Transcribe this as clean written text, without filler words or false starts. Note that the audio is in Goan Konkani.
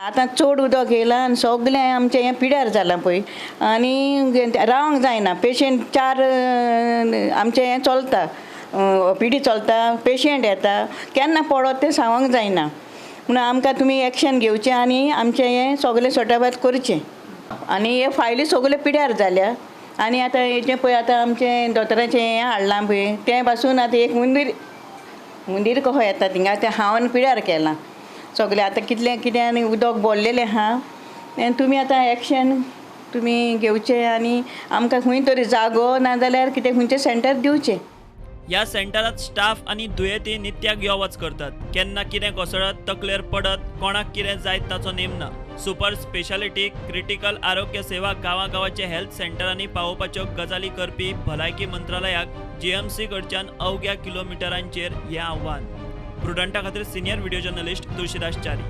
आतां चड उदक येयलां आनी सगळें आमचें हें पिड्यार जालां पळय आनी रावंक जायना. पेशंट 4 आमचें हें चलता, ओपीडी चलता, पेशंट येता, केन्ना पडत तें सांगूंक जायना. म्हणून आमकां तुमी एक्शन घेवचें आनी आमचें हें सगळें सटाबात करचें. आनी हे फायली सगळ्यो पिड्यार जाल्या आनी आतां हेजें पळय आतां आमचें दोतोराचें हें हाडलां पळय तें पासून आतां एक हुंदीर हुंदीर कसो येता थिंगा तें हांव पिड्यार केलां सगळें. आतां कितलें कितें आनी उदक भरलेलें आहा आनी तुमी आतां एक्शन तुमी घेवचें आनी आमकां खंय तरी जागो नाजाल्यार कितें खंयचें सेंटर दिवचें. ह्या सेंटरात स्टाफ आनी दुयेंती नित्याक यो वच करतात. केन्ना कितें कोसळत, तकलेर पडत, कोणाक कितें जायत ताचो नेम ना. सुपर स्पेशालिटी क्रिटिकल आरोग्य सेवा गांवागांवाचे हेल्थ सेंटरांनी पावोवपाच्यो गजाली करपी भलायकी मंत्रालयाक जीएमसी कडच्यान अवघ्या किलोमिटरांचेर हें आव्हान. प्रुडंटा खातीर senior video journalist Tulsidas Chari.